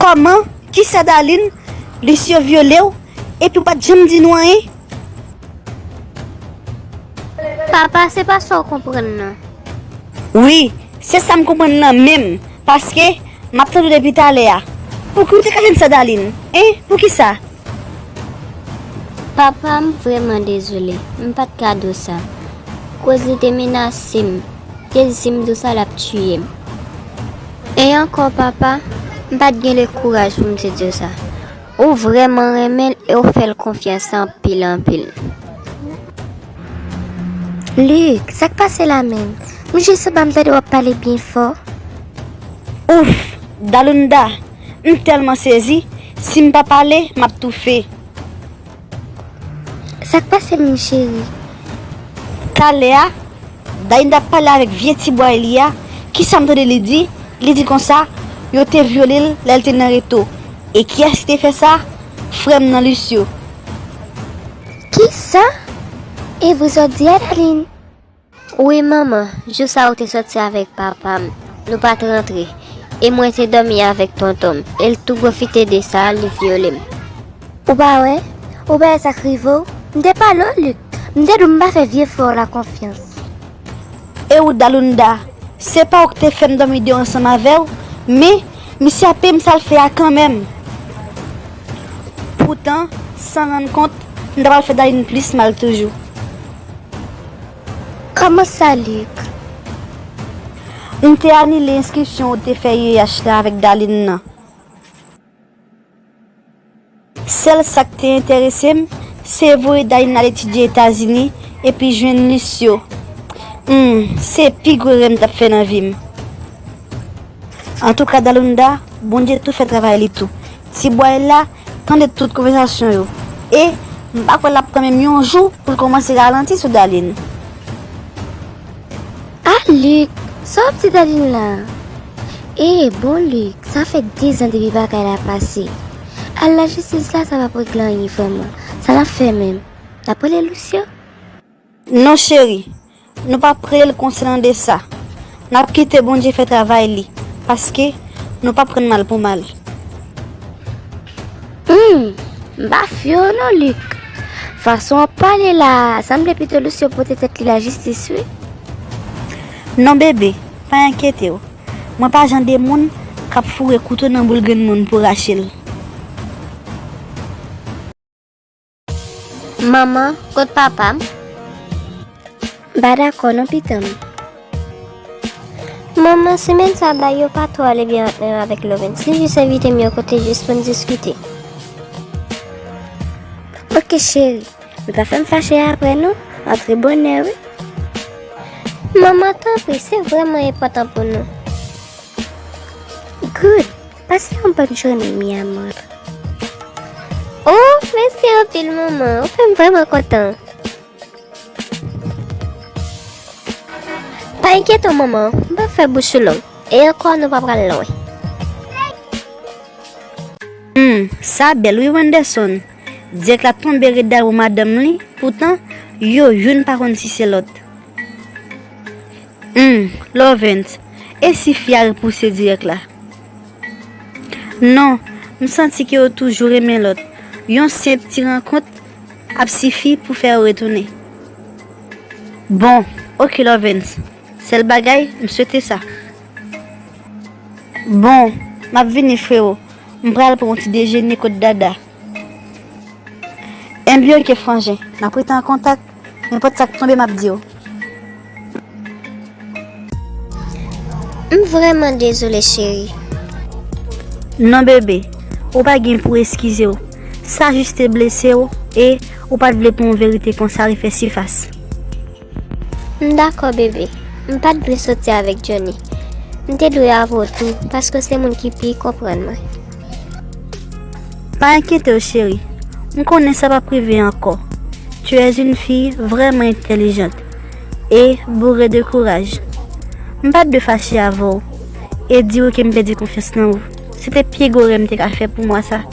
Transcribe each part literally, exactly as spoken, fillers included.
Kòman? Kisa, Darline? Lucio vyole w? Epi w pa t janm di nou anyen? Papa, se pa sa w konprann nan. Wi, se sa m konprann nan menm, paske m ap tande w depi talè a. Pouki w te ka jwenn sa, Darline? Hein? Poukisa? Papa, m vrèman dezole. M pa t ka di w sa. Koz li te menase m. Te di si m di w sa, l ap tiye m. E ankò, papa, m pa t gen le kouraj pou m te di w sa. Ou vrèman renmen l e w fè l konfyans anpil, anpil. Luc, sa k pase la menm? M jis anba, m tande w ap pale byen fò. Ouf, Dalunda, m tèlman sezi, si m pa pale, m ap toufe. Sa k pase menm, cheri? Talè a, Darline t ap pale avèk vye ti bway li a, kisa m tande li di? Li di konsa, yo te vyole l lè l te nan reto. E kiyès ki te fè sa? Frè m nan, Lucio. Kisa? E vre sa w di a, Darline? Wi, manman, jou sa a ou te sòti avèk papa m, nou pa t rantre, e mwen te dòmi avèk tonton m, e l tou pwofite de sa, li vyole m. Ou pa wè? Ou pa wè sa k rive w? M te pale w, Luc. M te di w m pa fè vye frè w la konfyans. E ou, Dalunda, se pa ou ki te fè m dòmi deyò ansanm avè w, men misye ap peye m sa l fè a kanmenm. Poutan, san rann kont, m ta pral fè Darline plis mal toujou. Kòman sa, Luc? M te anile enskripsyon ou te fè U E H la avèk Darline nan. Sèl sa k te enterese m, se voye Darline al etidye Etazini epi jwenn Lucio. Hmm, se pi gwo erè m t ap fè nan vi m. Antouka, Dalunda, Bondye tou fè travay li tou. Ti bway la tande tout konvèsasyon yo. E m pa kwè l ap pran menm yon jou pou l kòmanse ralanti sou Darline. A, Luc, sa w ap di Darline la? E, bon, Luc, sa fè dizan depi bagay la pase. Al lajistis la, sa p ap regle anyen vrèman. Sa n ap fè menm? N ap rele Lucio? Non, cheri, nou p ap rele l konsènan de sa. N ap kite Bondye fè travay li, paske nou p ap rann mal pou mal. Hmm, m pa fè w non, Luc. Fason w ap pale la a, sanble pito Lucio pote tèt li lajistis, wi. Non, bebe, pa enkyete w. Mwen pa jan de moun k ap foure kouto nan boul grenn moun pou rache l. Manman, kot papa m? M pa dakò non, pitit mwen. Manman, semèn sa a, bagay yo pa twò ale byen ant mwen avèk Lovens. Li jis envite m yon kote jis pou n diskite. Oke, cheri. Men pa fè m fache apre non. Antre bonè, wi. Manman, tanpri, se vrèman enpòtan pou nou. Good. Pase yon bòn jounen, mi amor. Oh, mèsi anpil, manman. Ou fè m vrèman kontan. Pa enkyete w, manman. M p ap fè bouch ou long. E ankò, nou pa pral lwen. Hmm, sa bèl wi, Wenderson. Dirèk la tonbe red dabou madanm li, poutan yo youn pa konn si se lòt. Hmm, Lovens, e si fi a repouse dirèk la? Non, m santi ke yo toujou renmen lòt. Yon senp ti rankont ap sifi pou fè yo retounen. Bon, oke, Lovens. Sèl bagay, m swete sa. Bon, m ap vini, frewo. M pral pran yon ti dejene kot Dada. Enben oke, frangin, n ap rete an kontak. Nenpòt sa k tonbe, m ap di w. M vrèman dezole, cheri. Non, bebe, ou pa gen pou eskize w. Sa jis te blese w, e ou pa t vle pou yon verite konsa refè sifas. M dakò, bebe. M pa t dwe soti avèk Johnny. M te dwe avè w tou, paske w se moun ki pi konprann mwen. Pa enkyete w, cheri. M konnen sa p ap rive ankò. Tu es une fille vraiment intelligente et bourrée de courage. M pa t dwe fache avè w e di w ke m pèdi konfyans nan ou. Se te pi gwo erè m te ka fè pou mwa sa.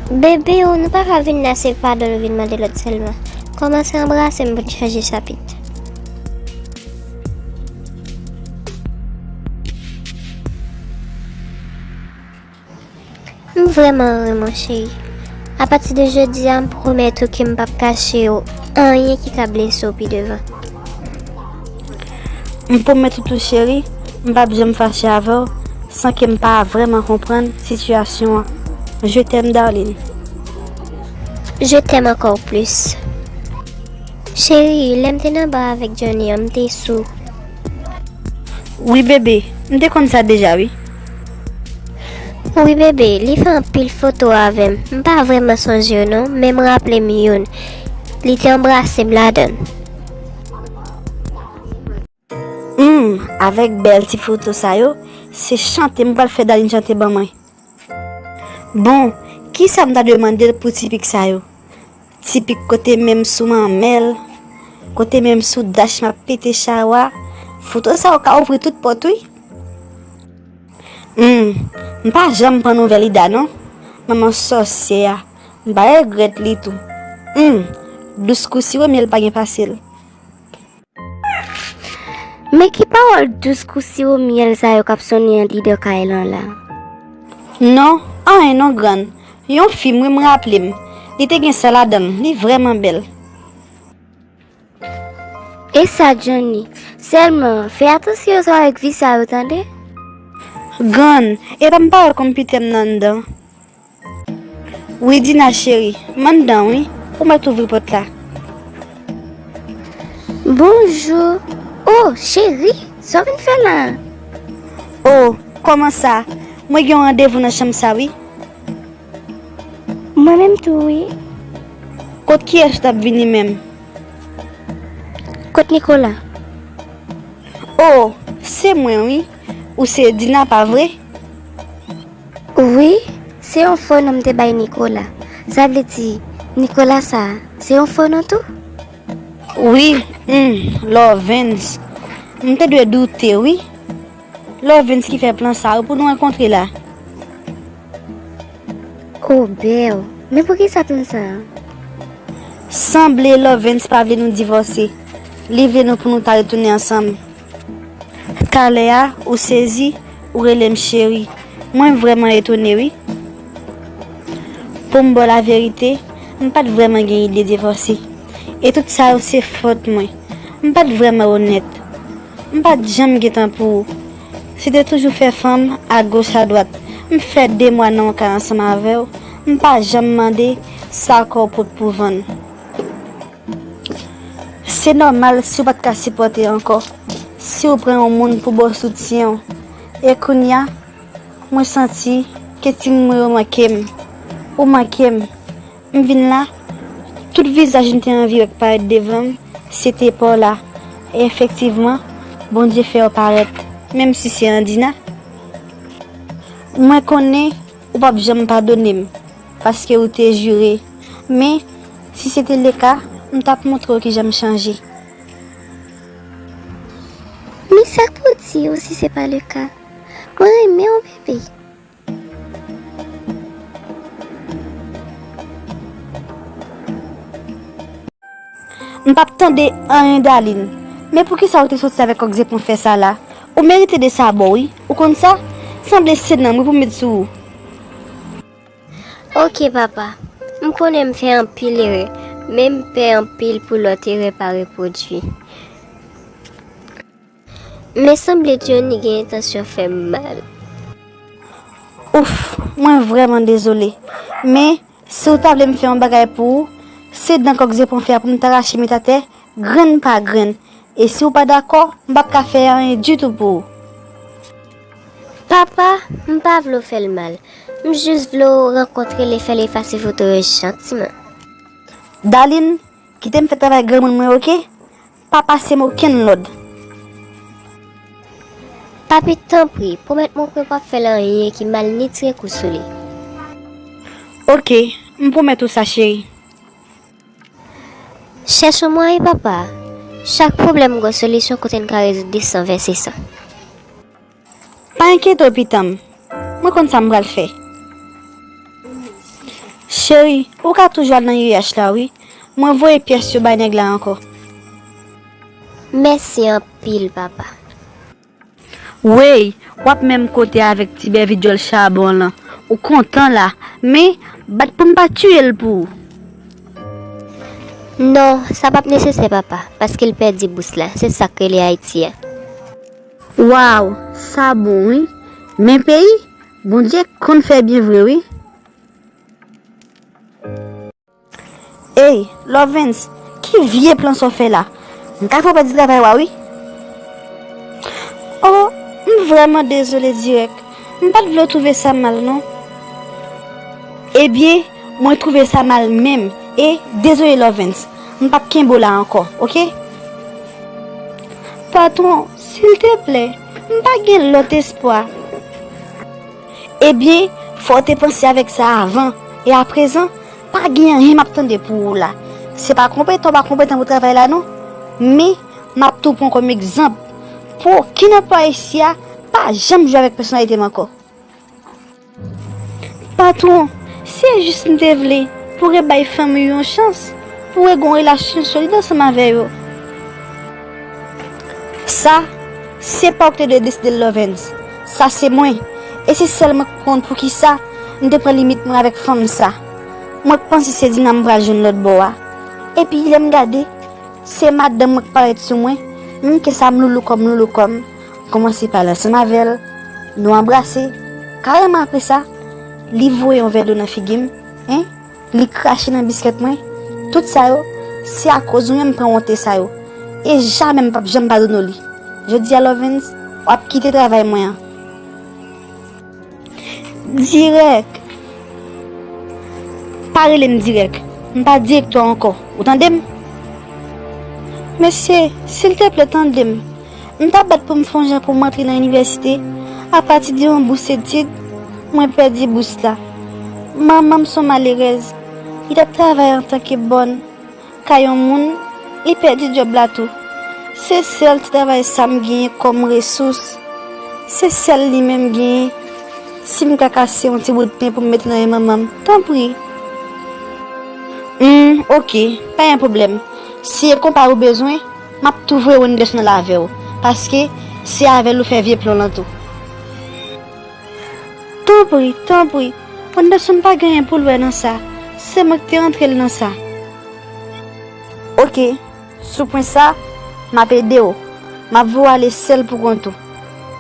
Bebe, o, nou pa ka vin la, se padon nou vin mande lòt sèlman. Kòmanse anbrase m pou n chanje chapit. Vrèman, vrèman, cheri. Apati de jodi a, m pwomèt ou ke m p ap kache w anyen ki ka blese w pi devan. M pwomèt ou tou, cheri, m p ap janm fache avè w san ke m pa vrèman konprann sitiyasyon an. Je t'aime, darling. Je t'aime encore plus. Cheri, lè m te nan ba avèk Johnny an, m te sou. Wi, bebe, m te konn sa deja, wi. Wi, bebe, li fè anpil foto avè m. M pa vrèman sonje yo, non, men m raple m youn. Li te anbrase m ladan l. Humm, avèk bèl ti foto sa yo, se chante m pral fè Darline chante ban mwen. Bon, kisa m ta dwe mande l pou ti pik sa yo? Ti pik kote menm sou manmèl, kote menm sou dach m ap pete chawa. Foto sa yo ka ouvri tout pòt, wi. Humm, m pa janm pran nouvèl Ida, non. Manman sòsyè a, m pa regrèt li tou. Humm, dous kou siwo myèl pa gen pase l. Men ki pawòl dous kou siwo myèl sa yo k ap sonnen anndidan kay lan la? Non, anyen non, grann. Yon fim, wi, m raple m. Li te gen sa ladan l, li vrèman bèl. E sa, Johnny? Sèlman, fè atansyon sa avèk vi sa yo, tande? Grann, epa m pa wè konpitè m nan anndan. Wi, Dina cheri, m anndan wi, ou mèt ouvri pòt la. Bonjou. O, cheri, sa w vin fè la? O, kòman sa? Mwen gen yon randevou nan chanm sa wi. Mwen menm tou wi. Kot kiyès ou t ap vini menm? Kot Nicolas. O, se mwen wi. Ou se Dina, pa vre? Wi, se yon fo non m te bay Nicolas. Sa vle di, Nicolas sa, se yon fo non tou? Wi, hmm, Lovens. M te dwe doute wi. Lovens ki fè plan sa yo pou nou rankontre la. O bèw, men poukisa plan sa a? Sanble Lovens pa vle nou divòse. Li vle nou pou nou ta retounen ansanm. Talè a, ou sezi, ou rele m cheri. Mwen vrèman etone wi. Pou m ba w laverite, m pa t vrèman gen ide divòse. E tout sa yo se fòt mwen. M pa t vrèman onèt. M pa t janm gen tan pou ou. Se te toujou fè fanm agoch adwat. M fè de mwa nan yon kay ansanm avè w. M pa janm mande sa kò w pot pou vann. Se nòmal si w pa t ka sipòte ankò, si w pran yon moun pou ba w soutyen w. E kounye a, mwen santi ke timoun mwen yo manke m. Ou manke m. M vin la, tout vizaj m te anvi wè k parèt devan m, se te pa w la. E efektivman, Bondye fè w parèt, menm si se an Dina. Mwen konnen ou p ap janm padone m, paske ou te jire. Men, si se te leka, m t ap montre w kijan m chanje. Men sa k pou w di w si se pa leka? Mwen renmen w, bebe. M p ap tande anyen, Darline. Men poukisa ou te soti avèk kòk zepon fè sa la? Ou merite de sabò wi. Ou konn sa? Sanble se nanm wi pou m met sou ou. Oke, papa. M konnen m fè anpil erè, men m pè anpil pou lòt erè pa repwodui. Men sanble Johnny gen entansyon fè m mal. Ouf, mwen vrèman dezole. Men, si w ta vle m fè yon bagay pou ou, se dan kòk zepon fè a pou m ta rache met atè, grenn pa grenn. E si w pa dakò, m p ap ka fè anyen ditou pou ou. Papa, m pa vle w fè l mal. M jis vle w rankontre l e fè l efase foto yo jantiman. Darline, kite m fè travay granmoun mwen, oke? Pa pase m okenn lòd. Papi, tanpri, pwomèt mwen ke w p ap fè l anyen ki mal ni tire kou sou li. Oke, m pwomèt ou sa, cheri. Chèche yon mwayen, papa. Chak pwoblèm gen yon solisyon kote n ka rezoud li san vèse san. Pa enkyete w, pitit mwen. Mwen konn sa m pral fè. Cheri, ou ka toujou al nan I E H la, wi. Mwen voye pyès yo bay nèg la ankò. Mèsi anpil, papa. Wey, w ap menm kote avèk ti bèvi djòl chabon lan. Ou kontan la, men bat pou m pa tiye l pou ou. Non, sa p ap nesesè, papa, paske l pèdi bous la. Se sa k rele Ayiti a. Waw, sa bon, wi. Men peyi, Bondye konn fè byen vre, wi. Ey, Lovens, ki vye plan sa w fè la? M ka fè w pèdi travay w a, wi. Oh, m vrèman dezole, Dirèk. M pa t vle w twouve sa mal, non. Ebyen, mwen twouve sa mal menm. E, dezole, Lovens. M p ap kenbe w la ankò, oke? Patwon, silteplè, m pa gen lòt espwa. Ebyen, fò w te panse avèk sa avan. E aprezan, pa gen anyen m ap tande pou ou la. Se pa konpetan w pa konpetan pou travay la, non. Men, m ap tou pran w kòm egzanp. Pou okenn anplwaye isi a, pa janm jwe avèk pèsonalite m ankò. Patwon, se jis m te vle pou w rebay fanmi w yon chans, pou w gen yon relasyon solid ansanm avè yo. Sa, se pa w ki te dwe deside l, Lovens. Sa se mwen. E se sèl mwen k konn poukisa m te pran limit mwen avèk fanm sa. Mwen k panse se Dina m pral jwenn lòt bò a. Epi lè m gade, se madanm mwen k parèt sou mwen. Menm ke sa m loulou kòm loulou kòm. M kòmanse pale ansanm avè l. Nou anbrase. Kareman apre sa, li voye yon vè dlo nan figi m. Hein? Li krache nan biskèt mwen. Tout sa yo, se akoz ou menm pran wonte sa yo. E jamè m p ap janm padone w li. Jodi a, Lovens, w ap kite travay mwen an. Dirèk. Pa rele m Dirèk. M pa direktè w ankò. Ou tande m? Mesye, silteplè, tande m. M t ap bat pou m fè yon jan pou m antre nan inivèsite. Apati de yon bous etid, mwen pèdi bous la. Manman m se yon malerèz. Li t ap travay antanke bòn kay yon moun, li pèdi djòb la tou. Se sèl ti travay sa m genyen kòm resous. Se sèl li menm genyen. Si m ka kase yon ti bout pen pou m mete nan men manman m, tanpri. Hmm, oke, pa gen pwoblèm. Si e konpa ou bezwen, m ap tou voye Wenderson al avè w, paske se avè l ou fè vye plan w lan tou. Tanpri, tanpri, Wenderson pa gen anyen pou l wè nan sa. Se mwen ki te antre l nan sa. Oke, sou pwen sa, m ap ede w. M ap voye w ale sèl pou kont ou.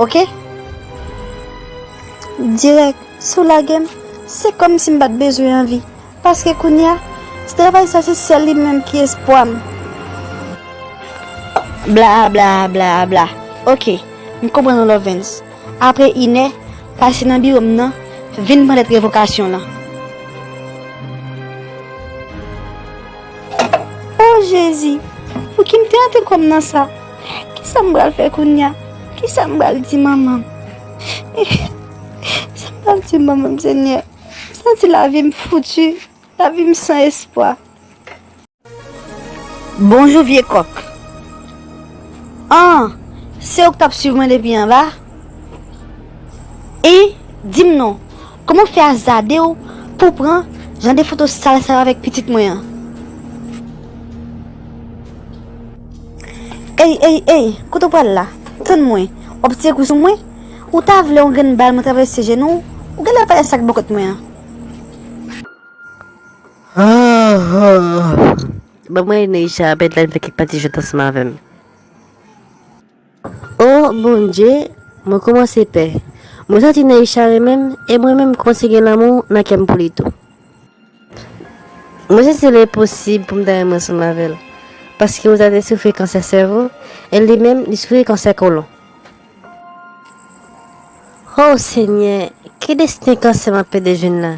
Oke? Dirèk, si w lage m, se kòmsi m pa t bezwen anvi. Paske kounye a, ti travay sa se sèl li menm ki espwa m. Bla, bla, bla, bla. Oke, m konprann ou, Lovens. Apre inè, pase nan biwo m nan, vin pran lèt revokasyon lan. O Jezi, pouki m te antre kò m nan sa? Kisa m pral fè kounye a? Kisa m pral di manman m? Sa m pral di manman m, Senyè? M santi lavi m fouti, lavi m san espwa. Bonjou, vye kòk. An, se ou k t ap swiv mwen depi anba? E, di m non, kòman w fè azade w pou w pran jan de foto sal sa yo avèk pitit mwen an? Ey, ey, ey, kote w pral la? Tann mwen, w ap tire kou sou mwen? Ou ta vle yon grenn bal mwen travèse jenou w? Ou genlè pale sa k bò kòt mwen an. Ah! Ban mwen Neisha apèl la, li fè kèk pati jwèt ansanm avè m. O Bondye, mwen kòmanse pè. Mwen santi Neisha renmen m, e mwen menm kòmanse gen lanmou nan kè m pou li tou. Mwen santi l enposib pou m ta renmen ansanm avè l, paske mwen ta te soufri kansè sèvo, e li menm, li soufri kansè kolon. O Senyè, ki desten kansè m ap pede jwenn la?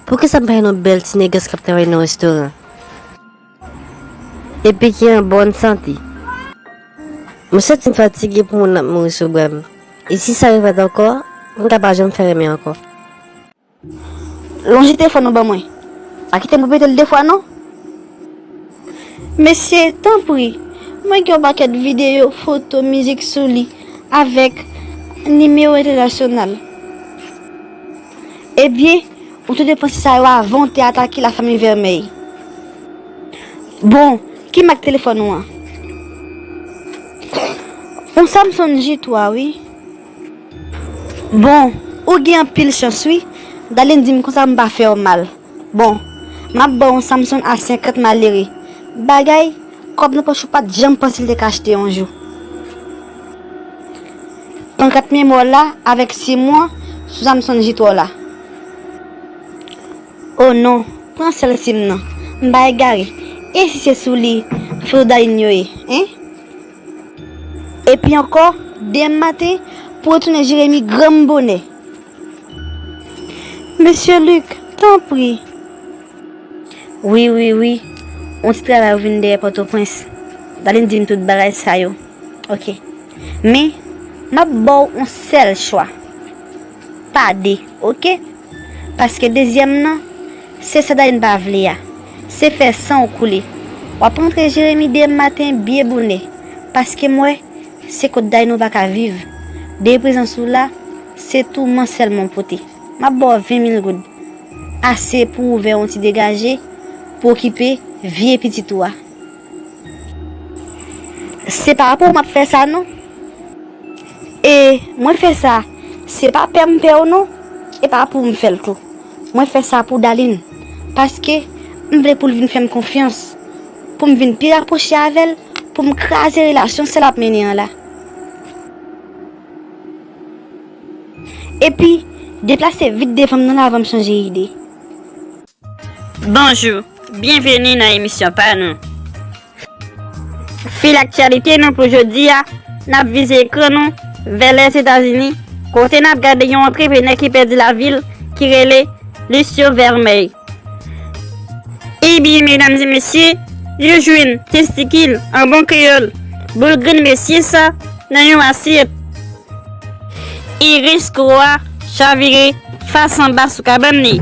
Poukisa m pa jwenn yon bèl ti nègès k ap travay nan restoran? Epi ki an bòn sante. Mwen santi m fatige pou moun ap mouri sou bra m. E si sa refèt ankò, m ka pa janm fè renmen ankò. Lonje telefòn ou ban mwen. Pa kite m repete l de fwa non. Mesye, tanpri, mwen gen yon pakèt videyo, foto, mizik sou li avèk nimewo entènasyonal. Ebyen, ou te dwe panse sa yo avan w te atake lafanmi Vèmèy. Bon, ki mak telefòn ou an? Yon Samsung J twa, wi. Bon, ou gen anpil chans, wi. Dalin di m konsa m pa fè w mal. Bon, m ap ba w yon Samsung A senkant malere. Bagay, kòb nan pòch ou pa t janm panse l te ka achte yon jou. Pran kat memwa w la avèk sim w an sou Samsung J twa w la. Oh non, pran sèl sim nan. M pa egare. E si se sou li foto Dalin yo ye, en? Epi ankò, demen maten, pou retounen Jeremi granm bonè. Mesye Luc, tanpri. Wi, wi, wi. Yon ti travay ou vin dèyè Pòtoprens. Dalin di m tout bagay sa yo. Ok. Men, m ap ba w yon sèl chwa. Pa de, ok? Paske dezyèm nan, se sa Dalin pa vle a. Se fè san w koule. W ap rantre Jeremi demen maten byen bonè. Paske m wè, se kot Dalin ou pa ka viv. Depi prezans ou la, se touman sèlman w pote. M ap ba w ven mil goud. Ase pou w ouvè yon ti degaje, pou okipe vye pitit ou a. Se pa pou ou m ap fè sa non. E mwen fè sa, se pa pè m pè w non, e pa pou m fè l tou. Mwen fè sa pou Dalin, paske m vle pou l vin fè m konfyans, pou m vin pi rapwoche avè l, pou m kraze relasyon sa l ap mennen an la. Epi, deplase vit devan m nan avan m chanje ide. Bonjou, byenveni nan emisyon pa nou. Fil aktyalite nou pou jodi a, n ap vize ekran nou vè Lèzetazini, kote n ap gade yon antreprenè ki pèdi lavi l, ki rele Lucio Vermeil. Ebyen, medam e mesye, yo jwenn testikil, an bon kreyòl, boul grenn mesye sa, nan yon asyèt. Iris Croix chavire fas anba sou kabann li.